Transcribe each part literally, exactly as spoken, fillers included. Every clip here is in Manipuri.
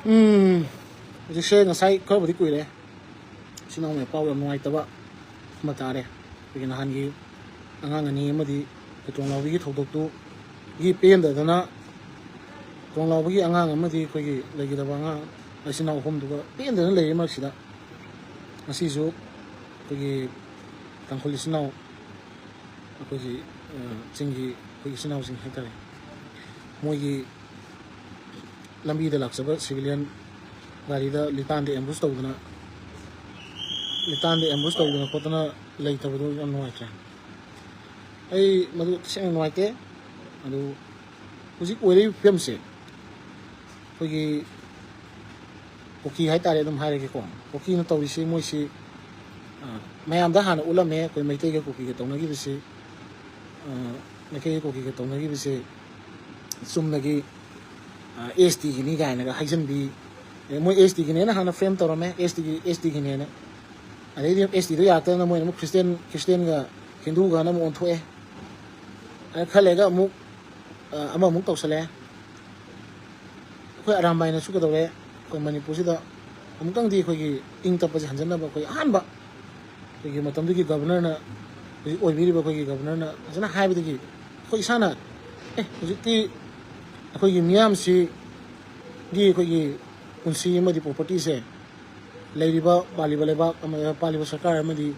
ꯎꯝ, ꯍꯧꯖꯤꯛꯁꯦ ꯉꯁꯥꯏ ꯈꯔꯕꯨꯗꯤ ꯀꯨꯏꯔꯦ, ꯏꯆꯤꯟ ꯏꯅꯥꯎ ꯄꯥꯎ ꯌꯥꯝ ꯅꯨꯡꯉꯥꯏꯇꯕ ꯑꯃ ꯇꯥꯔꯦ꯫ ꯑꯩꯈꯣꯏꯒꯤ ꯅꯍꯥꯟꯒꯤ ꯑꯉꯥꯡ ꯑꯅꯤ ꯑꯃꯗꯤ ꯑꯩꯈꯣꯏ ꯇꯣꯡꯂꯥꯎꯕꯤꯒꯤ ꯊꯧꯗꯣꯛꯇꯨꯒꯤ ꯄꯦꯟꯗꯗꯅ, ꯇꯣꯡꯂꯥꯎꯕꯤꯒꯤ ꯑꯉꯥꯡ ꯑꯃꯗꯤ ꯑꯩꯈꯣꯏꯒꯤ ꯂꯩꯈꯤꯗꯕ ꯑꯉꯥꯡ ꯏꯆꯤꯟ ꯏꯅꯥꯎ ꯑꯍꯨꯝꯗꯨꯒ ꯄꯦꯟꯗꯅ ꯂꯩꯔꯤ ꯃꯔꯛꯁꯤꯗ, ꯉꯁꯤꯁꯨ ꯑꯩꯈꯣꯏꯒꯤ ꯇꯥꯡꯈꯨꯜ ꯏꯆꯤꯟ ꯏꯅꯥꯎ, ꯑꯩꯈꯣꯏꯒꯤ, ꯑ, ꯆꯤꯡꯒꯤ ꯑꯩꯈꯣꯏ ꯏꯆꯤꯟ ꯏꯅꯥꯎꯁꯤꯡ ꯍꯥꯏꯇꯥꯔꯦ, ꯃꯣꯏꯒꯤ ꯂꯝꯕꯤꯗ ꯂꯥꯛꯆꯕ civilian ꯒꯥꯔꯤꯗ ꯂꯤꯇꯥꯟꯗ ambush ꯇꯧꯗꯅ, ꯂꯤꯇꯥꯟꯗ ambush ꯇꯧꯗꯅ ꯈꯣꯠꯇꯅ ꯂꯩꯇꯕꯗꯣ ꯌꯥꯝ ꯅꯨꯡꯉꯥꯏꯇ꯭ꯔꯦ꯫ ꯑꯩ ꯃꯗꯨ ꯇꯁꯦꯡꯅ ꯅꯨꯡꯉꯥꯏꯇꯦ꯫ ꯑꯗꯨ ꯍꯧꯖꯤꯛ ꯑꯣꯏꯔꯤꯕ ꯐꯤꯕꯝꯁꯦ, ꯑꯩꯈꯣꯏꯒꯤ ꯀꯨꯀꯤ ꯍꯥꯏꯇꯥꯔꯦ, ꯑꯗꯨꯝ ꯍꯥꯏꯔꯒꯦꯀꯣ, ꯀꯨꯀꯤꯅ ꯇꯧꯔꯤꯁꯤ ꯃꯣꯏꯁꯤ, ꯑ, ꯃꯌꯥꯝꯗ ꯍꯥꯟꯅ ꯎꯠꯂꯝꯃꯦ, ꯑꯩꯈꯣꯏ ꯃꯩꯇꯩꯒ ꯀꯨꯀꯤꯒ ꯇꯧꯅꯈꯤꯕꯁꯤ, ꯑ, ꯃꯩꯇꯩꯒ ꯀꯨꯀꯤꯒ ꯇꯧꯅꯈꯤꯕꯁꯤ ꯆꯨꯝꯅꯒꯤ, ꯑ, S T ꯒꯤꯅꯤ ꯀꯥꯏꯅꯒ ꯍꯥꯏꯖꯟꯕꯤ꯫ ꯑꯦ, ꯃꯣꯏ S T ꯒꯤꯅꯦꯅ ꯍꯥꯟꯅ frame ꯇꯧꯔꯝꯃꯦ, S T ꯒꯤ, S T ꯒꯤꯅꯦꯅ꯫ ꯑꯗꯩꯗꯤ S T ꯗꯣ ꯌꯥꯔꯛꯇꯗꯅ ꯃꯣꯏꯅ ꯑꯃꯨꯛ Christian, Christian ꯒ Hindu ꯒꯅ ꯑꯃꯨꯛ ꯑꯣꯟꯊꯣꯛꯑꯦ꯫ ꯑꯗ ꯈꯔ ꯂꯩꯔꯒ ꯑꯃꯨꯛ, ꯑ, ꯑꯃꯃꯨꯛ ꯇꯧꯁꯜꯂꯛꯑꯦ꯫ ꯑꯩꯈꯣꯏ ꯑꯔꯥꯝꯕꯥꯏꯅꯁꯨ ꯀꯩꯗꯧꯔꯦ, ꯑꯩꯈꯣꯏ ꯃꯅꯤꯄꯨꯔꯁꯤꯗ ꯑꯃꯨꯛꯇꯪꯗꯤ ꯑꯩꯈꯣꯏꯒꯤ ꯏꯪ ꯇꯞꯄꯁꯦ ꯍꯟꯖꯟꯅꯕ, ꯑꯩꯈꯣꯏ ꯑꯍꯥꯟꯕ ꯑꯩꯈꯣꯏꯒꯤ ꯃꯇꯝꯗꯨꯒꯤ governorꯅ, ꯍꯧꯖꯤꯛ ꯑꯣꯏꯕꯤꯔꯤꯕ ꯑꯩꯈꯣꯏꯒꯤ governorꯅ ꯐꯖꯅ ꯍꯥꯏꯕꯗꯒꯤ ꯑꯩꯈꯣꯏ ꯏꯁꯥꯅ, ꯑꯦ, ꯍꯧꯖꯤꯛꯇꯤ ꯑꯩꯈꯣꯏꯒꯤ ꯃꯤꯌꯥꯝꯁꯤꯒꯤ ꯑꯩꯈꯣꯏꯒꯤ ꯄꯨꯟꯁꯤ ꯑꯃꯗꯤ propertyꯁꯦ ꯂꯩꯔꯤꯕ, ꯄꯥꯜꯂꯤꯕ ꯂꯩꯕꯥꯛ ꯑꯃ, ꯄꯥꯜꯂꯤꯕ ꯁꯔꯀꯥꯔ ꯑꯃꯗꯤ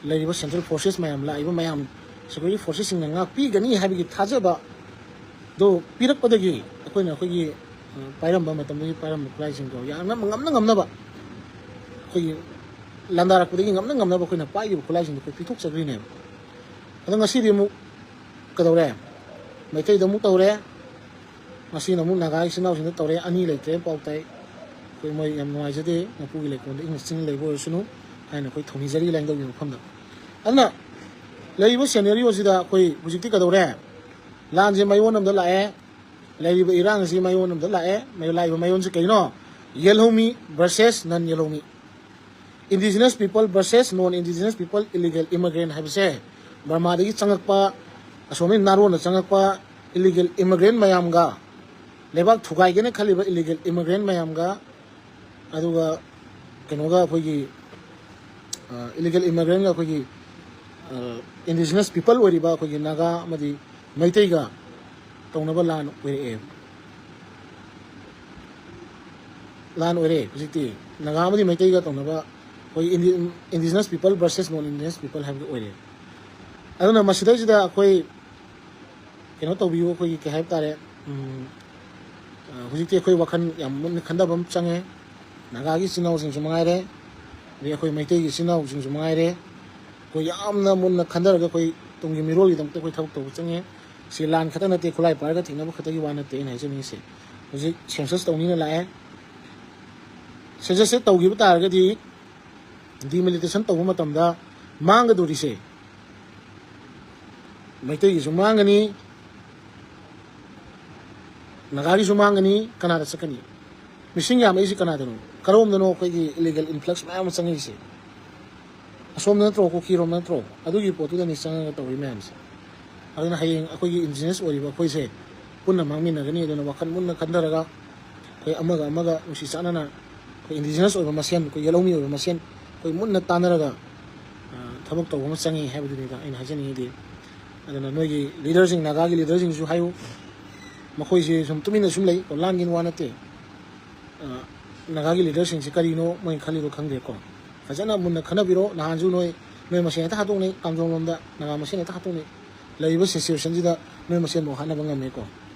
ꯂꯩꯔꯤꯕ central forces ꯃꯌꯥꯝ, ꯂꯥꯛꯏꯕ ꯃꯌꯥꯝ, security forcesꯁꯤꯡꯅ ꯉꯥꯛꯄꯤꯒꯅꯤ ꯍꯥꯏꯕꯒꯤ ꯊꯥꯖꯕ ꯗꯣ ꯄꯤꯔꯛꯄꯗꯒꯤ ꯑꯩꯈꯣꯏꯅ ꯑꯩꯈꯣꯏꯒꯤ, ꯑ, ꯄꯥꯏꯔꯝꯕ ꯃꯇꯝꯗꯨꯒꯤ ꯄꯥꯏꯔꯝꯕ ꯈꯨꯠꯂꯥꯏꯁꯤꯡꯗꯣ ꯌꯥꯝꯅ ꯉꯝꯅ ꯉꯝꯅꯕ, ꯑꯩꯈꯣꯏꯒꯤ ꯂꯥꯟꯗꯥꯔꯛꯄꯗꯒꯤ ꯉꯝꯅ ꯉꯝꯅꯕ ꯑꯩꯈꯣꯏꯅ ꯄꯥꯏꯔꯤꯕ ꯈꯨꯠꯂꯥꯏꯁꯤꯡꯗꯣ ꯑꯩꯈꯣꯏ ꯄꯤꯊꯣꯛꯆꯈ꯭ꯔꯤꯅꯦꯕ꯫ ꯑꯗꯣ ꯉꯁꯤꯗꯤ ꯑꯃꯨꯛ ꯀꯩꯗꯧꯔꯦ? ꯃꯩꯇꯩꯗ ꯑꯃꯨꯛ ꯇꯧꯔꯦ, ꯉꯁꯤꯅ ꯑꯃꯨꯛ ꯅꯥꯒꯥ ꯏꯆꯤꯟ ꯏꯅꯥꯎꯁꯤꯡꯗ ꯇꯧꯔꯦ, ꯑꯅꯤ ꯂꯩꯇ꯭ꯔꯦꯅ ꯄꯥꯎ ꯇꯥꯏ꯫ ꯑꯩꯈꯣꯏ ꯃꯣꯏ ꯌꯥꯝ ꯅꯨꯡꯉꯥꯏꯖꯗꯦ, ꯃꯄꯨꯒꯤ ꯂꯩꯀꯣꯜꯗ ꯏꯪꯅ ꯆꯤꯛꯅ ꯂꯩꯕ ꯑꯣꯏꯔꯁꯅꯨ ꯍꯥꯏꯅ ꯑꯩꯈꯣꯏ ꯊꯧꯅꯤꯖꯔꯤ ꯂꯥꯏꯅꯤꯡꯊꯧꯒꯤ ꯃꯐꯝꯗ꯫ ꯑꯗꯨꯅ ꯂꯩꯔꯤꯕ scenarioꯁꯤꯗ ꯑꯩꯈꯣꯏ ꯍꯧꯖꯤꯛꯇꯤ ꯀꯩꯗꯧꯔꯦ? ꯂꯥꯟꯁꯦ ꯃꯌꯣꯟ ꯑꯃꯗ ꯂꯥꯛꯑꯦ, ꯂꯩꯔꯤꯕ ꯏꯔꯥꯡ ꯑꯁꯤ ꯃꯌꯣꯟ ꯑꯃꯗ ꯂꯥꯛꯑꯦ꯫ ꯃꯌꯣꯟ, ꯂꯥꯛꯏꯕ ꯃꯌꯣꯟꯁꯤ ꯀꯩꯅꯣ? ꯌꯦꯜꯍꯧꯃꯤ versus non ꯌꯦꯜꯍꯧꯃꯤ, indigenous people versus non indigenous people, illegal immigrant ꯍꯥꯏꯕꯁꯦ, ꯕꯔꯃꯥꯗꯒꯤ ꯆꯪꯉꯛꯄ, ꯑꯁꯣꯝꯗꯒꯤ ꯅꯥꯔꯣꯟꯗ ꯆꯪꯉꯛꯄ illegal immigrant ꯃꯌꯥꯝꯒ ꯂꯩꯕꯥꯛ ꯊꯨꯒꯥꯏꯒꯦꯅ ꯈꯜꯂꯤꯕ ꯏꯂꯤꯒꯦꯜ ꯏꯃꯤꯒ꯭ꯔꯦꯟ ꯃꯌꯥꯝꯒ, ꯑꯗꯨꯒ ꯀꯩꯅꯣꯒ, ꯑꯩꯈꯣꯏꯒꯤ ꯏꯂꯤꯒꯦꯜ ꯏꯃꯤꯒ꯭ꯔꯦꯟꯒ ꯑꯩꯈꯣꯏꯒꯤ ꯏꯟꯗꯤꯖꯤꯅꯁ ꯄꯤꯄꯜ ꯑꯣꯏꯔꯤꯕ ꯑꯩꯈꯣꯏꯒꯤ ꯅꯥꯒꯥ ꯑꯃꯗꯤ ꯃꯩꯇꯩꯒ ꯇꯧꯅꯕ ꯂꯥꯟ ꯑꯣꯏꯔꯛꯑꯦ꯫ ꯂꯥꯟ ꯑꯣꯏꯔꯦ ꯍꯧꯖꯤꯛꯇꯤ꯫ ꯅꯥꯒꯥ ꯑꯃꯗꯤ ꯃꯩꯇꯩꯒ ꯇꯧꯅꯕ, ꯑꯩꯈꯣꯏ ꯏꯟꯗꯤꯖꯤꯅꯁ ꯄꯤꯄꯜ ꯚꯔꯁꯦꯁ ꯅꯣꯟ ꯏꯟꯗꯤꯖꯤꯅꯁ ꯄꯤꯄꯜ ꯍꯥꯏꯕꯗꯨ ꯑꯣꯏꯔꯦ꯫ ꯑꯗꯨꯅ ꯃꯁꯤꯗꯩꯁꯤꯗ ꯑꯩꯈꯣꯏ ꯀꯩꯅꯣ ꯇꯧꯕꯤꯌꯨ, ꯑꯩꯈꯣꯏꯒꯤ ꯀꯩ ꯍꯥꯏꯕ ꯇꯥꯔꯦ, ꯎꯝ, ꯑ, ꯍꯧꯖꯤꯛꯇꯤ ꯑꯩꯈꯣꯏ ꯋꯥꯈꯜ ꯌꯥꯝ ꯃꯨꯟꯅ ꯈꯟꯊꯕ ꯑꯃ ꯆꯪꯉꯦ꯫ ꯅꯥꯒꯥꯒꯤ ꯏꯆꯤꯟ ꯏꯅꯥꯎꯁꯤꯡꯁꯨ ꯃꯉꯥꯏꯔꯦ, ꯑꯗꯩ ꯑꯩꯈꯣꯏ ꯃꯩꯇꯩꯒꯤ ꯏꯆꯤꯟ ꯏꯅꯥꯎꯁꯤꯡꯁꯨ ꯃꯉꯥꯏꯔꯦ, ꯑꯩꯈꯣꯏ ꯌꯥꯝꯅ ꯃꯨꯟꯅ ꯈꯟꯊꯔꯒ ꯑꯩꯈꯣꯏ ꯇꯨꯡꯒꯤ ꯃꯤꯔꯣꯜꯒꯤꯗꯃꯛꯇ ꯑꯩꯈꯣꯏ ꯊꯕꯛ ꯇꯧꯕ ꯆꯪꯉꯦ꯫ ꯁꯤ ꯂꯥꯟ ꯈꯛꯇ ꯅꯠꯇꯦ, ꯈꯨꯠꯂꯥꯏ ꯄꯥꯏꯔꯒ ꯊꯦꯡꯅꯕ ꯈꯛꯇꯒꯤ ꯋꯥ ꯅꯠꯇꯦ ꯑꯩꯅ ꯍꯥꯏꯖꯅꯤꯡꯉꯤꯁꯦ꯫ ꯍꯧꯖꯤꯛ ꯁꯦꯟꯁꯁ ꯇꯧꯅꯤꯅ ꯂꯥꯛꯑꯦ꯫ ꯁꯦꯟꯁꯁꯁꯦ ꯇꯧꯈꯤꯕ ꯇꯥꯔꯒꯗꯤ ꯗꯤꯃꯤꯂꯤꯇꯦꯁꯟ ꯇꯧꯕ ꯃꯇꯝꯗ ꯃꯥꯡꯒꯗꯧꯔꯤꯁꯦ ꯃꯩꯇꯩꯒꯤꯁꯨ ꯃꯥꯡꯒꯅꯤ, ꯅꯥꯒꯥꯒꯤꯁꯨ ꯃꯥꯡꯒꯅꯤ, ꯀꯅꯥꯗ ꯆꯠꯀꯅꯤ? ꯃꯤꯁꯤꯡ ꯌꯥꯝꯃꯛꯏꯁꯤ ꯀꯅꯥꯗꯅꯣ? ꯀꯔꯣꯝꯗꯅꯣ ꯑꯩꯈꯣꯏꯒꯤ ꯏꯂꯤꯒꯦꯜ ꯏꯟꯐ꯭ꯂꯛꯁ ꯃꯌꯥꯝ ꯑꯃ ꯆꯪꯉꯛꯏꯁꯦ? ꯑꯁꯣꯝꯗ ꯅꯠꯇ꯭ꯔꯣ, ꯀꯨꯀꯤꯔꯣꯝ ꯅꯠꯇ꯭ꯔꯣ? ꯑꯗꯨꯒꯤ ꯄꯣꯠꯇꯨꯗꯅꯤ ꯆꯪꯉꯒ ꯇꯧꯔꯤ ꯃꯌꯥꯝꯁꯦ꯫ ꯑꯗꯨꯅ ꯍꯌꯦꯡ ꯑꯩꯈꯣꯏꯒꯤ ꯏꯟꯗꯤꯖꯤꯅꯁ ꯑꯣꯏꯔꯤꯕ ꯑꯩꯈꯣꯏꯁꯦ ꯄꯨꯟꯅ ꯃꯥꯡꯃꯤꯟꯅꯒꯅꯤ꯫ ꯑꯗꯨꯅ ꯋꯥꯈꯜ ꯃꯨꯟꯅ ꯈꯟꯊꯔꯒ ꯑꯩꯈꯣꯏ ꯑꯃꯒ ꯑꯃꯒ ꯅꯨꯡꯁꯤ ꯆꯥꯟꯅꯅ ꯑꯩꯈꯣꯏ ꯏꯟꯗꯤꯖꯤꯅꯁ ꯑꯣꯏꯕ ꯃꯁꯦꯟ, ꯑꯩꯈꯣꯏ ꯌꯦꯜꯍꯧꯃꯤ ꯑꯣꯏꯕ ꯃꯁꯦꯟ ꯑꯩꯈꯣꯏ ꯃꯨꯟꯅ ꯇꯥꯟꯅꯔꯒ, ꯑ, ꯊꯕꯛ ꯇꯧꯕ ꯑꯃ ꯆꯪꯉꯤ ꯍꯥꯏꯕꯗꯨꯅꯤꯗ ꯑꯩꯅ ꯍꯥꯏꯖꯅꯤꯡꯉꯤꯗꯤ꯫ ꯑꯗꯨꯅ ꯅꯣꯏꯒꯤ ꯂꯤꯗꯔꯁꯤꯡ, ꯅꯥꯒꯥꯒꯤ ꯂꯤꯗꯔꯁꯤꯡꯁꯨ ꯍꯥꯏꯌꯨ, ꯃꯈꯣꯏꯁꯦ ꯁꯨꯝ ꯇꯨꯃꯤꯟꯅ ꯁꯨꯝ ꯂꯩ, ꯂꯥꯟꯒꯤꯅ ꯋꯥ ꯅꯠꯇꯦ꯫ ꯑ, ꯅꯥꯒꯥꯒꯤ ꯂꯤꯗꯔꯁꯤꯡꯁꯤ ꯀꯔꯤꯅꯣ ꯃꯣꯏꯅ ꯈꯜꯂꯤꯗꯣ ꯈꯪꯗꯦꯀꯣ꯫ ꯐꯖꯅ ꯃꯨꯟꯅ ꯈꯟꯅꯕꯤꯔꯣ꯫ ꯅꯍꯥꯟꯁꯨ ꯅꯣꯏ, ꯅꯣꯏ ꯃꯁꯦꯟ ꯍꯦꯛꯇ ꯍꯥꯠꯇꯣꯛꯅꯩ, ꯀꯥꯝꯖꯣꯡ ꯂꯣꯝꯗ ꯅꯥꯒꯥ ꯃꯁꯦꯟ ꯍꯦꯛꯇ ꯍꯥꯠꯇꯣꯛꯅꯩ꯫ ꯂꯩꯔꯤꯕ ꯁꯤꯆꯨꯋꯦꯁꯟꯁꯤꯗ ꯅꯣꯏ ꯃꯁꯦꯟꯐꯥꯎ ꯍꯥꯠꯅꯕ ꯉꯝꯃꯦꯀꯣ꯫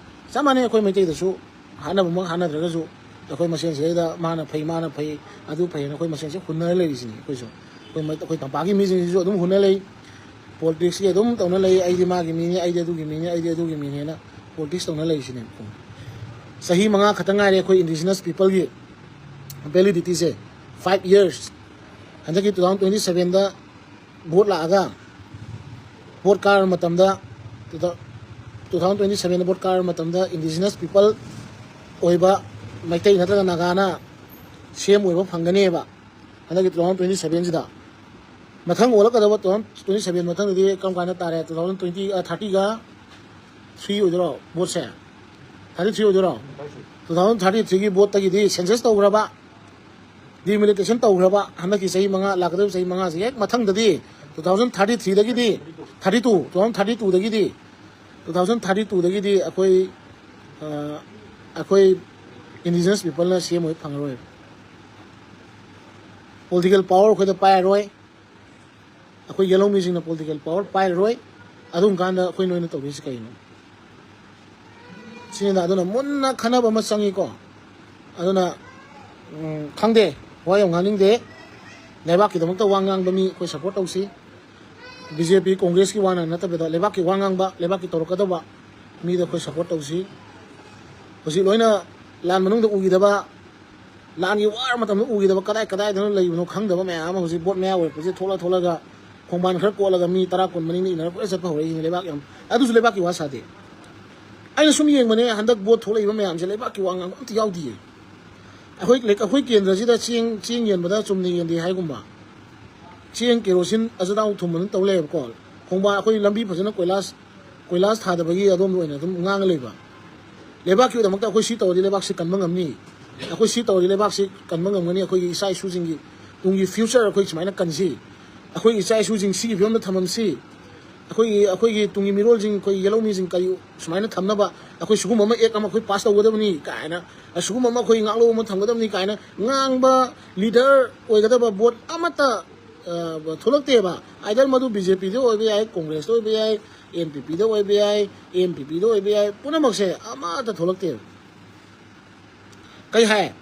ꯆꯞ ꯃꯥꯟꯅꯩ ꯑꯩꯈꯣꯏ ꯃꯩꯇꯩꯗꯁꯨ, ꯍꯥꯠꯅꯕꯃꯛ ꯍꯥꯠꯅꯗ꯭ꯔꯒꯁꯨ ꯑꯩꯈꯣꯏ ꯃꯁꯦꯟꯁꯤꯗꯩꯗ ꯃꯥꯅ ꯐꯩ, ꯃꯥꯅ ꯐꯩ, ꯑꯗꯨ ꯐꯩ ꯍꯥꯏꯅ ꯑꯩꯈꯣꯏ ꯃꯁꯦꯟꯁꯦ ꯍꯨꯟꯅꯔ ꯂꯩꯔꯤꯁꯤꯅꯤ꯫ ꯑꯩꯈꯣꯏꯁꯨ, ꯑꯩꯈꯣꯏ ꯃ-, ꯑꯩꯈꯣꯏ ꯇꯝꯄꯥꯛꯀꯤ ꯃꯤꯁꯤꯡꯁꯤꯁꯨ ꯑꯗꯨꯝ ꯍꯨꯟꯅ ꯂꯩ꯫ ꯄꯣꯂꯤꯇꯤꯛꯁꯀꯤ ꯑꯗꯨꯝ ꯇꯧꯅ ꯂꯩ, "ꯑꯩꯗꯤ ꯃꯥꯒꯤ ꯃꯤꯅꯤ, ꯑꯩꯗꯤ ꯑꯗꯨꯒꯤ ꯃꯤꯅꯤ, ꯑꯩꯗꯤ ꯑꯗꯨꯒꯤ ꯃꯤꯅꯦꯅ" ꯄꯣꯂꯤꯇꯤꯛꯁ ꯇꯧꯅ ꯂꯩꯔꯤꯁꯤꯅꯦ꯫ ꯆꯍꯤ ꯃꯉꯥ ꯈꯛꯇ ꯉꯥꯏꯔꯦ ꯑꯩꯈꯣꯏ ꯏꯟꯗꯤꯖꯤꯅꯁ ꯄꯤꯄꯜꯒꯤ ꯚꯦꯂꯤꯗꯤꯇꯤꯁꯦ, ꯐꯥꯏꯚ ꯌꯔꯁ꯫ ꯍꯟꯗꯛꯀꯤ two thousand twenty sevenꯗ ꯚꯣꯠ ꯂꯥꯛꯑꯒ, ꯚꯣꯠ ꯀꯥꯔꯕ ꯃꯇꯝꯗ, two thousand twenty sevenꯗ ꯚꯣꯠ ꯀꯥꯔꯕ ꯃꯇꯝꯗ ꯏꯟꯗꯤꯖꯤꯅꯁ ꯄꯤꯄꯜ ꯑꯣꯏꯕ ꯃꯩꯇꯩ ꯅꯠꯇ꯭ꯔꯒ ꯅꯥꯒꯥꯅ ꯁꯤ ꯑꯦꯝ ꯑꯣꯏꯕ ꯐꯪꯒꯅꯦꯕ꯫ ꯍꯟꯗꯛꯀꯤ two thousand twenty sevenꯁꯤꯗ꯫ ꯃꯊꯪ ꯑꯣꯜꯂꯛꯀꯗꯕ two thousand twenty seven ꯃꯊꯪꯗꯗꯤ ꯀꯔꯝ ꯀꯥꯟꯗ ꯇꯥꯔꯦ? Two thousand twenty, ꯑ, thirtyꯒ three ꯑꯣꯏꯗꯣꯏꯔꯣ ꯚꯣꯠꯁꯦ? ꯊꯥꯔꯇꯤ ꯊ꯭ꯔꯤ ꯑꯣꯏꯗꯣꯏꯔꯣ? ꯇꯨ ꯊꯥꯎꯖꯟ ꯊꯥꯔꯇꯤ ꯊ꯭ꯔꯤꯒꯤ ꯕꯣꯠꯇꯒꯤꯗꯤ ꯁꯦꯟꯁꯁ ꯇꯧꯈ꯭ꯔꯕ, ꯗꯤꯃꯤꯂꯤꯇꯦꯁꯟ ꯇꯧꯈ꯭ꯔꯕ, ꯍꯟꯗꯛꯀꯤ ꯆꯍꯤ ꯃꯉꯥ, ꯂꯥꯛꯀꯗꯧꯔꯤꯕ ꯆꯍꯤ ꯃꯉꯥꯁꯤ ꯍꯦꯛ ꯃꯊꯪꯗꯗꯤ, ꯇꯨ ꯊꯥꯎꯖꯟ ꯊꯥꯔꯇꯤ ꯊ꯭ꯔꯤꯗꯒꯤꯗꯤ, thirty two, two thousand thirty ꯇꯨꯗꯒꯤꯗꯤ, ꯇꯨ ꯊꯥꯎꯖꯟ ꯊꯥꯔꯇꯤ ꯇꯨꯗꯒꯤꯗꯤ ꯑꯩꯈꯣꯏ, ꯑ, ꯑꯩꯈꯣꯏ ꯏꯟꯗꯤꯖꯤꯅꯁ ꯄꯤꯄꯜꯅ ꯁꯤ ꯑꯦꯝ ꯑꯣꯏ ꯐꯪꯉꯔꯣꯏ꯫ ꯄꯣꯂꯤꯇꯤꯀꯦꯜ ꯄꯥꯋꯔ ꯑꯩꯈꯣꯏꯗ ꯄꯥꯏꯔꯔꯣꯏ꯫ ꯑꯩꯈꯣꯏ ꯌꯦꯜꯍꯧꯃꯤꯁꯤꯡꯅ ꯄꯣꯂꯤꯇꯤꯀꯦꯜ ꯄꯥꯋꯔ ꯄꯥꯏꯔꯔꯣꯏ꯫ ꯑꯗꯨꯝ ꯀꯥꯟꯗ ꯑꯩꯈꯣꯏ ꯅꯣꯏꯅ ꯇꯧꯗꯣꯏꯁꯤ ꯀꯩꯅꯣ? ꯁꯤꯅꯤꯗ, ꯑꯗꯨꯅ ꯃꯨꯟꯅ ꯈꯟꯅꯕ ꯑꯃ ꯆꯪꯉꯤꯀꯣ꯫ ꯑꯗꯨꯅ, ꯎꯝ, ꯈꯪꯗꯦ, ꯋꯥ ꯌꯥꯝ ꯉꯥꯡꯅꯤꯡꯗꯦ꯫ ꯂꯩꯕꯥꯛꯀꯤꯗꯃꯛꯇ ꯋꯥ ꯉꯥꯡꯕ ꯃꯤ ꯑꯩꯈꯣꯏ ꯁꯞꯄꯣꯔꯠ ꯇꯧꯁꯤ꯫ ꯕꯤ ꯖꯦ ꯄꯤ, ꯀꯣꯡꯒ꯭ꯔꯦꯁꯀꯤ ꯋꯥꯅ ꯅꯠꯇꯕꯤꯗ, ꯂꯩꯕꯥꯛꯀꯤ ꯋꯥ ꯉꯥꯡꯕ, ꯂꯩꯕꯥꯛꯀꯤ ꯇꯧꯔꯛꯀꯗꯕ ꯃꯤꯗ ꯑꯩꯈꯣꯏ ꯁꯞꯄꯣꯔꯠ ꯇꯧꯁꯤ꯫ ꯍꯧꯖꯤꯛ ꯂꯣꯏꯅ ꯂꯥꯟ ꯃꯅꯨꯡꯗ ꯎꯈꯤꯗꯕ, ꯂꯥꯟꯒꯤ ꯋꯥꯔ ꯃꯇꯝꯗ ꯎꯈꯤꯗꯕ, ꯀꯗꯥꯏ ꯀꯗꯥꯏꯗꯅꯣ ꯂꯩꯕꯅꯣ ꯈꯪꯗꯕ ꯃꯌꯥꯝ ꯑꯃ ꯍꯧꯖꯤꯛ ꯚꯣꯠ ꯃꯌꯥ ꯑꯣꯏꯔꯛꯄꯁꯦ ꯊꯣꯛꯂ ꯊꯣꯛꯂꯒ ꯈꯣꯡꯕꯥꯟ ꯈꯔ ꯀꯣꯠꯂꯒ ꯃꯤ ꯇꯔꯥ ꯀꯨꯟ ꯃꯅꯤꯡꯗ ꯏꯟꯅꯔ ꯀꯣꯏꯆꯠ ꯆꯠꯄ ꯍꯧꯔꯛꯏꯁꯤꯅꯦ꯫ ꯂꯩꯕꯥꯛ ꯌꯥꯝ, ꯑꯗꯨꯁꯨ ꯂꯩꯕꯥꯛꯀꯤ ꯋꯥ ꯁꯥꯗꯦ꯫ ꯑꯩꯅ ꯁꯨꯝ ꯌꯦꯡꯕꯅꯦ, ꯍꯟꯗꯛ ꯚꯣꯠ ꯊꯣꯛꯂꯛꯏꯕ ꯃꯌꯥꯝꯁꯦ ꯂꯩꯕꯥꯛꯀꯤ ꯋꯥ ꯉꯥꯡꯕ ꯑꯝꯇ ꯌꯥꯎꯗꯤꯌꯦ꯫ ꯑꯩꯈꯣꯏ, ꯑꯩꯈꯣꯏ ꯀꯦꯟꯗ꯭ꯔꯁꯤꯗ ꯆꯦꯡ, ꯆꯦꯡ ꯌꯦꯟꯕꯗ ꯆꯨꯝꯅ ꯌꯦꯟꯗꯦ ꯍꯥꯏꯒꯨꯝꯕ, ꯆꯦꯡ, ꯀꯦꯔꯣꯁꯤꯟ, ꯑꯆꯥꯊꯥꯎ ꯊꯨꯝ ꯑꯗꯨꯝ ꯇꯧ ꯂꯩꯌꯦꯕꯀꯣ꯫ ꯈꯣꯡꯕꯥꯟ, ꯑꯩꯈꯣꯏ ꯂꯝꯕꯤ ꯐꯖꯅ ꯀꯣꯏꯂꯥꯁ, ꯀꯣꯏꯂꯥꯁ ꯊꯥꯗꯕꯒꯤ ꯑꯗꯣꯝꯗ ꯑꯣꯏꯅ ꯑꯗꯨꯝ ꯉꯥꯡꯉ ꯂꯩꯕ꯫ ꯂꯩꯕꯥꯛꯀꯤꯗꯃꯛꯇ ꯑꯩꯈꯣꯏ ꯁꯤ ꯇꯧꯔꯗꯤ ꯂꯩꯕꯥꯛꯁꯤ ꯀꯟꯕ ꯉꯝꯅꯤ, ꯑꯩꯈꯣꯏ ꯁꯤ ꯇꯧꯔꯗꯤ ꯂꯩꯕꯥꯛꯁꯤ ꯀꯟꯕ ꯉꯝꯒꯅꯤ, ꯑꯩꯈꯣꯏꯒꯤ ꯏꯆꯥ ꯏꯁꯨꯁꯤꯡꯒꯤ ꯇꯨꯡꯒꯤ ꯐ꯭ꯌꯨꯆꯔ ꯑꯩꯈꯣꯏ ꯁꯨꯃꯥꯏꯅ ꯀꯟꯁꯤ, ꯑꯩꯈꯣꯏꯒꯤ ꯏꯆꯥ ꯏꯁꯨꯁꯤꯡ ꯁꯤꯒꯤ ꯐꯤꯕꯝꯗ ꯊꯝꯃꯝꯁꯤ, ꯑꯩꯈꯣꯏꯒꯤ, ꯑꯩꯈꯣꯏꯒꯤ ꯇꯨꯡꯒꯤ ꯃꯤꯔꯣꯜꯁꯤꯡ, ꯑꯩꯈꯣꯏꯒꯤ ꯌꯦꯜꯍꯧꯃꯤꯁꯤꯡ ꯀꯔꯤ ꯁꯨꯃꯥꯏꯅ ꯊꯝꯅꯕ ꯑꯩꯈꯣꯏ ꯁꯤꯒꯨꯝꯕ ꯑꯃ, ꯑꯦꯛ ꯑꯃ ꯑꯩꯈꯣꯏ ꯄꯥꯁ ꯇꯧꯒꯗꯕꯅꯤ ꯀꯥꯏꯅ, ꯑꯁꯤꯒꯨꯝꯕ ꯑꯃ ꯑꯩꯈꯣꯏ ꯉꯥꯛꯂꯧ ꯑꯃ ꯊꯝꯒꯗꯕꯅꯤ ꯀꯥꯏꯅ ꯉꯥꯡꯕ ꯂꯤꯗꯔ ꯑꯣꯏꯒꯗꯕ ꯚꯣꯠ ꯑꯃꯠꯇ, ꯑ, ꯊꯣꯛꯂꯛꯇꯦꯕ꯫ ꯑꯥꯏꯗꯔ ꯃꯗꯨ ꯕꯤ ꯖꯦ ꯄꯤꯗ ꯑꯣꯏꯕ ꯌꯥꯏ, ꯀꯣꯡꯒ꯭ꯔꯦꯁꯇ ꯑꯣꯏꯕ ꯌꯥꯏ, ꯑꯦꯟ ꯄꯤ ꯄꯤꯗ ꯑꯣꯏꯕ ꯌꯥꯏ, ꯑꯦꯝ ꯄꯤ ꯄꯤꯗ ꯑꯣꯏꯕ ꯌꯥꯏ, ꯄꯨꯝꯅꯃꯛꯁꯦ ꯑꯃꯠꯇ ꯊꯣꯛꯂꯛꯇꯦꯕ꯫ ꯀꯩ ꯍꯥꯏ?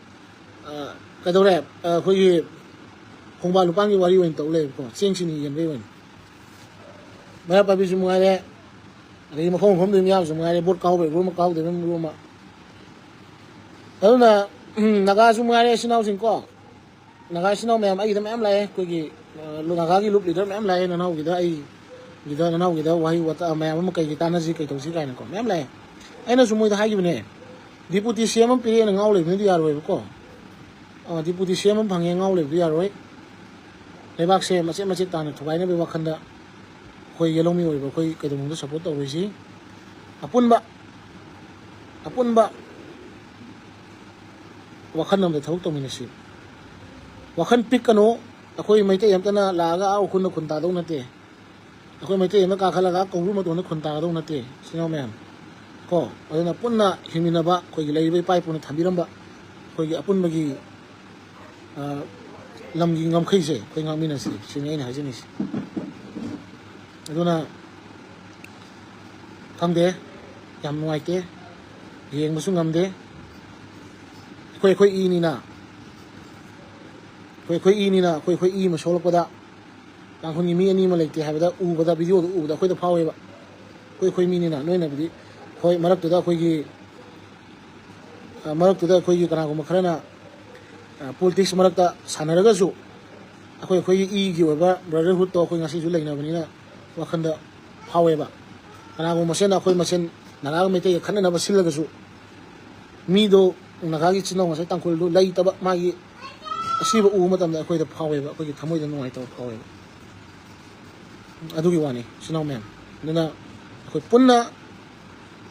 ꯑ, ꯀꯩꯗꯧꯔꯦ? ꯑ, ꯑꯩꯈꯣꯏꯒꯤ ꯈꯣꯡꯕꯥꯟ ꯂꯨꯄꯥꯟꯒꯤ ꯋꯥꯔꯤ ꯑꯣꯏꯅ ꯇꯧ ꯂꯩꯌꯦꯕꯀꯣ, ꯆꯦꯡ ꯆꯤꯅꯤ ꯌꯦꯟꯕꯒꯤ ꯑꯣꯏꯅ꯫ ꯃꯩꯔꯥ ꯄꯥꯏꯕꯤꯁꯨ ꯃꯉꯥꯏꯔꯦ, ꯑꯗꯒꯤ ꯃꯐꯝ ꯃꯐꯝꯗ ꯃꯤꯌꯥꯝꯁꯨ ꯃꯉꯥꯏꯔꯦ, ꯚꯣꯠ ꯀꯥꯍꯧꯕ ꯃꯔꯨ ꯑꯃ, ꯀꯥꯍꯧꯗꯕ ꯃꯔꯨ ꯑꯃ꯫ ꯑꯗꯨꯅ, ꯎꯝ, ꯅꯥꯒꯥꯁꯨ ꯃꯉꯥꯏꯔꯦ, ꯏꯆꯤꯟ ꯏꯅꯥꯎꯁꯤꯡ ꯀꯣ, ꯅꯥꯒꯥ ꯏꯆꯤꯟ ꯏꯅꯥꯎ ꯃꯌꯥꯝ ꯑꯩꯒꯤꯗ ꯃꯌꯥꯝ ꯂꯥꯛꯑꯦ, ꯑꯩꯈꯣꯏꯒꯤ, ꯑ, ꯅꯥꯒꯥꯒꯤ ꯂꯨꯞ ꯂꯤꯗꯔ ꯃꯌꯥꯝ ꯂꯥꯛꯑꯦ, ꯅꯅꯥꯎꯒꯤꯗ, ꯑꯩꯒꯤꯗ, ꯅꯅꯥꯎꯒꯤꯗ ꯋꯥꯍꯩ ꯋꯥꯇꯥ ꯃꯌꯥꯝ ꯑꯃ ꯀꯩꯒꯤ ꯇꯥꯟꯅꯁꯤ, ꯀꯩ ꯇꯧꯁꯤ ꯀꯥꯏꯅꯀꯣ ꯃꯌꯥꯝ ꯂꯥꯛꯑꯦ꯫ ꯑꯩꯅꯁꯨ ꯃꯣꯏꯗ ꯍꯥꯏꯈꯤꯕꯅꯦ, ꯗꯤꯄꯨꯇꯤ ꯁꯤ ꯑꯦꯝ ꯑꯃ ꯄꯤꯔꯛꯑꯦꯅ ꯉꯥꯎ ꯂꯩꯕꯅꯗꯤ ꯌꯥꯔꯣꯏꯕꯀꯣ꯫ ꯑ, ꯗꯤꯄꯨꯇꯤ ꯁꯤ ꯑꯦꯝ ꯑꯃ ꯐꯪꯉꯦ ꯉꯥꯎ ꯂꯩꯕꯗꯤ ꯌꯥꯔꯣꯏ꯫ ꯂꯩꯕꯥꯛꯁꯦ ꯃꯆꯦꯠ ꯃꯆꯦꯠ ꯇꯥꯅ ꯊꯨꯒꯥꯏꯅꯕꯒꯤ ꯋꯥꯈꯜꯗ ꯑꯩꯈꯣꯏ ꯌꯦꯜꯍꯧꯃꯤ ꯑꯣꯏꯕ ꯑꯩꯈꯣꯏ ꯀꯩꯗꯧꯅꯨꯡꯗ ꯁꯞꯄꯣꯔꯠ ꯇꯧꯔꯣꯏꯁꯤ꯫ ꯑꯄꯨꯟꯕ, ꯑꯄꯨꯟꯕ ꯋꯥꯈꯜ ꯑꯃꯗ ꯊꯕꯛ ꯇꯧꯃꯤꯟꯅꯁꯤ꯫ ꯋꯥꯈꯜ ꯄꯤꯛꯀꯅꯨ꯫ ꯑꯩꯈꯣꯏ ꯃꯩꯇꯩ ꯑꯝꯇꯅ ꯂꯥꯛꯑꯒ ꯑꯥ ꯎꯈ꯭ꯔꯨꯜꯗ ꯈꯨꯟ ꯇꯥꯗꯧ ꯅꯠꯇꯦ꯫ ꯑꯩꯈꯣꯏ ꯃꯩꯇꯩ ꯑꯃ ꯀꯥꯈꯠꯂꯒ ꯀꯧꯕ꯭ꯔꯨ ꯃꯇꯣꯟꯗ ꯈꯨꯟ ꯇꯥꯒꯗꯧ ꯅꯠꯇꯦ, ꯏꯆꯤꯟ ꯏꯅꯥꯎ ꯃꯌꯥꯝ꯫ ꯀꯣ, ꯑꯗꯨꯅ ꯄꯨꯟꯅ ꯍꯤꯡꯃꯤꯟꯅꯕ, ꯑꯩꯈꯣꯏꯒꯤ ꯂꯩꯔꯤꯕ ꯏꯄꯥ ꯏꯄꯨꯅ ꯊꯝꯕꯤꯔꯝꯕ ꯑꯩꯈꯣꯏꯒꯤ ꯑꯄꯨꯟꯕꯒꯤ, ꯑ, ꯂꯝꯒꯤ ꯉꯝꯈꯩꯁꯦ ꯑꯩꯈꯣꯏ ꯉꯥꯛꯃꯤꯟꯅꯁꯤ, ꯁꯤꯅꯤ ꯑꯩꯅ ꯍꯥꯏꯖꯅꯤꯡꯉꯤꯁꯦ꯫ ꯑꯗꯨꯅ ꯈꯪꯗꯦ, ꯌꯥꯝ ꯅꯨꯡꯉꯥꯏꯇꯦ, ꯌꯦꯡꯕꯁꯨ ꯉꯝꯗꯦ꯫ ꯑꯩꯈꯣꯏ ꯑꯩꯈꯣꯏ ꯏꯅꯤꯅ, ꯑꯩꯈꯣꯏ ꯑꯩꯈꯣꯏ ꯏꯅꯤꯅ, ꯑꯩꯈꯣꯏ ꯑꯩꯈꯣꯏ ꯏ ꯑꯃ ꯁꯣꯛꯂꯛꯄꯗ ꯇꯥꯡꯈꯨꯜꯒꯤ ꯃꯤ ꯑꯅꯤ ꯑꯃ ꯂꯩꯇꯦ ꯍꯥꯏꯕꯗ ꯎꯕꯗ, ꯚꯤꯗꯤꯑꯣꯗ ꯎꯕꯗ ꯑꯩꯈꯣꯏꯗ ꯐꯥꯎꯋꯦꯕ꯫ ꯑꯩꯈꯣꯏ ꯑꯩꯈꯣꯏ ꯃꯤꯅꯤꯅ, ꯅꯣꯏꯅꯕꯨꯗꯤ ꯍꯣꯏ, ꯃꯔꯛꯇꯨꯗ ꯑꯩꯈꯣꯏꯒꯤ, ꯑ, ꯃꯔꯛꯇꯨꯗ ꯑꯩꯈꯣꯏꯒꯤ ꯀꯅꯥꯒꯨꯝꯕ ꯈꯔꯅ, ꯑ, ꯄꯣꯂꯤꯇꯤꯛꯁ ꯃꯔꯛꯇ ꯁꯥꯟꯅꯔꯒꯁꯨ ꯑꯩꯈꯣꯏ ꯑꯩꯈꯣꯏꯒꯤ ꯏꯒꯤ ꯑꯣꯏꯕ ꯕ꯭ꯔꯗꯔꯍꯨꯗꯇꯣ ꯑꯩꯈꯣꯏ ꯉꯁꯤꯁꯨ ꯂꯩꯅꯕꯅꯤꯅ ꯋꯥꯈꯜꯗ ꯐꯥꯎꯋꯦꯕ꯫ ꯀꯅꯥꯒꯨꯝꯕ ꯃꯁꯦꯟꯅ ꯑꯩꯈꯣꯏ ꯃꯁꯦꯟ ꯅꯥꯒꯥꯒ ꯃꯩꯇꯩꯒ ꯈꯠꯅꯅꯕ ꯁꯤꯜꯂꯒꯁꯨ ꯃꯤꯗꯣ, ꯅꯥꯒꯥꯒꯤ ꯏꯆꯤꯟ ꯏꯅꯥꯎ ꯉꯁꯥꯏ ꯇꯥꯡꯈꯨꯜꯗꯨ ꯂꯩꯇꯕ, ꯃꯥꯒꯤ ꯑꯁꯤꯕ ꯎꯕ ꯃꯇꯝꯗ ꯑꯩꯈꯣꯏꯗ ꯐꯥꯎꯋꯦꯕ, ꯑꯩꯈꯣꯏꯒꯤ ꯊꯃꯣꯏꯗ ꯅꯨꯡꯉꯥꯏꯇꯕ ꯐꯥꯎꯋꯦꯕ꯫ ꯑꯗꯨꯒꯤ ꯋꯥꯅꯤ, ꯏꯆꯤꯟ ꯏꯅꯥꯎ ꯃꯌꯥꯝ꯫ ꯑꯗꯨꯅ ꯑꯩꯈꯣꯏ ꯄꯨꯟꯅ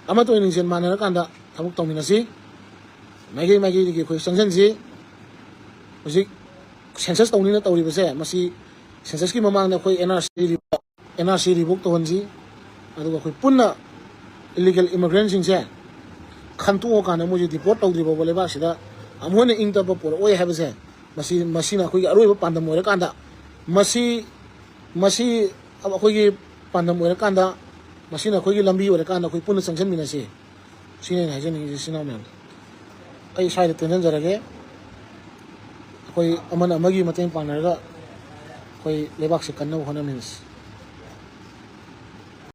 ꯑꯃꯠꯇ ꯑꯣꯏꯅ ꯂꯤꯡꯖꯦꯜ ꯃꯥꯟꯅꯔꯀꯥꯟꯗ ꯊꯕꯛ ꯇꯧꯃꯤꯟꯅꯁꯤ꯫ ꯃꯥꯏꯀꯩ ꯃꯥꯏꯀꯩꯗꯒꯤ ꯑꯩꯈꯣꯏ ꯆꯪꯁꯤꯟꯁꯤ꯫ ꯍꯧꯖꯤꯛ ꯁꯦꯟꯁꯁ ꯇꯧꯅꯤꯅ ꯇꯧꯔꯤꯕꯁꯦ, ꯃꯁꯤ ꯁꯦꯟꯁꯁꯀꯤ ꯃꯃꯥꯡꯗ ꯑꯩꯈꯣꯏ N R C, N R C revoke ꯇꯧꯍꯟꯁꯤ꯫ ꯑꯗꯨꯒ ꯑꯩꯈꯣꯏ ꯄꯨꯟꯅ ꯏꯂꯤꯒꯦꯜ ꯏꯃꯤꯒ꯭ꯔꯦꯟꯁꯤꯡꯁꯦ ꯈꯟꯇꯣꯛꯑꯀꯥꯟꯗ ꯃꯣꯏꯁꯦ ꯗꯤꯄꯣꯔꯠ ꯇꯧꯗ꯭ꯔꯤ ꯐꯥꯎꯕ ꯂꯩꯕꯥꯛꯁꯤꯗ ꯑꯃꯨꯛ ꯍꯟꯅ ꯏꯪ ꯇꯞꯄ ꯄꯨꯔꯛꯑꯣꯏ ꯍꯥꯏꯕꯁꯦ, ꯃꯁꯤ, ꯃꯁꯤꯅ ꯑꯩꯈꯣꯏꯒꯤ ꯑꯔꯣꯏꯕ ꯄꯥꯟꯗꯝ ꯑꯣꯏꯔꯀꯥꯟꯗ, ꯃꯁꯤ, ꯃꯁꯤ ꯑꯩꯈꯣꯏꯒꯤ ꯄꯥꯟꯗꯝ ꯑꯣꯏꯔꯀꯥꯟꯗ, ꯃꯁꯤꯅ ꯑꯩꯈꯣꯏꯒꯤ ꯂꯝꯕꯤ ꯑꯣꯏꯔꯀꯥꯟꯗ ꯑꯩꯈꯣꯏ ꯄꯨꯟꯅ ꯆꯪꯁꯤꯟꯃꯤꯟꯅꯁꯤ꯫ ꯁꯤꯅꯤ ꯑꯩꯅ ꯍꯥꯏꯖꯅꯤꯡꯉꯤꯁꯦ, ꯏꯆꯤꯟ ꯏꯅꯥꯎ ꯃꯌꯥꯝ꯫ ꯑꯩ ꯁ꯭ꯋꯥꯏꯗ ꯇꯦꯟꯁꯤꯟꯖꯔꯒꯦ꯫ ꯑꯩꯈꯣꯏ ꯑꯃꯅ ꯑꯃꯒꯤ ꯃꯇꯦꯡ ꯄꯥꯡꯅꯔꯒ ꯑꯩꯈꯣꯏ ꯂꯩꯕꯥꯛꯁꯦ ꯀꯟꯅꯕ ꯍꯣꯠꯅꯃꯤꯟꯅꯁꯤ꯫